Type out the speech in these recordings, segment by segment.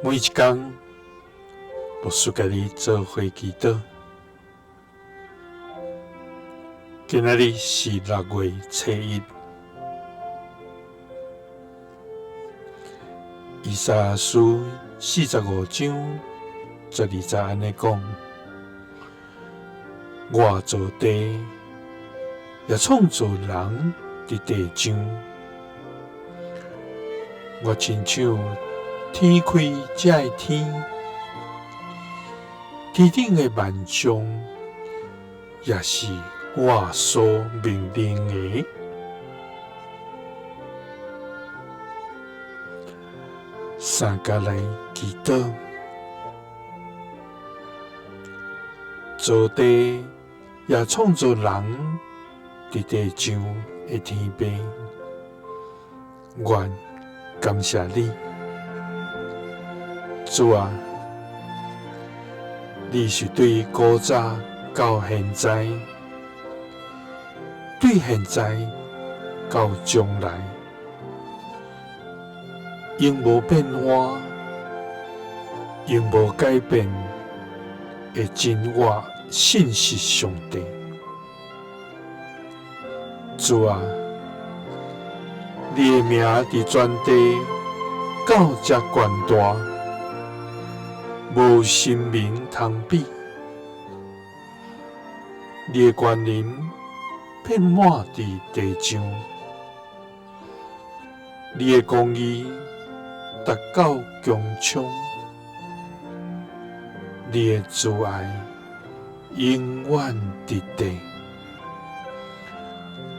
每一工，牧師佮你做伙祈禱。今仔日是6月初1，以賽亞書45章12節按呢講：我造地，也創造人佇地上。我親像天開才的天，天頂的萬象也是我所命令的。三佮來祈禱，造地也創造人佇地上的天父，願感謝你，主啊，你是對古早到現在，對現在到將來，永無變化、永無改變的真活信實上帝。主啊，你的名佇全地到遮懸大，無神明通比。你的權能遍滿佇地上，你的公義達到穹蒼，你的慈愛永遠佇地。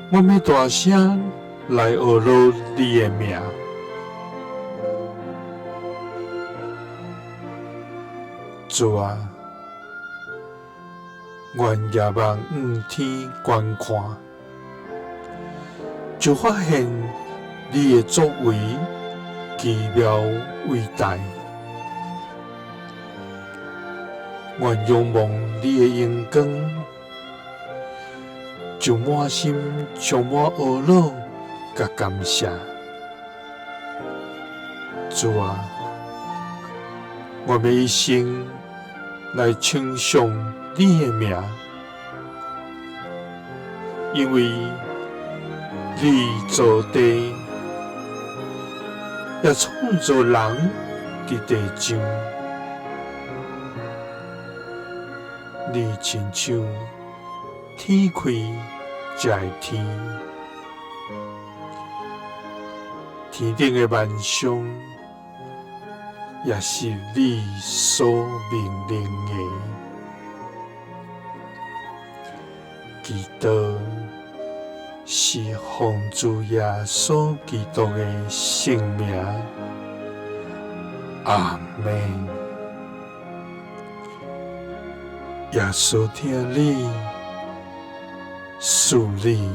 我欲大聲來學羅你的名，主啊，願仰望向天觀看，就發現你的作為奇妙偉大。願仰望你的榮光，就滿心充滿懊惱佮感謝。主啊，我欲一生來稱頌你的名，因為你造地，也創造人佇地上。你親像天開才的天，天頂的萬象也是你所命令的。祈禱是奉主耶穌基督的聖名，阿們。耶穌疼你，賜你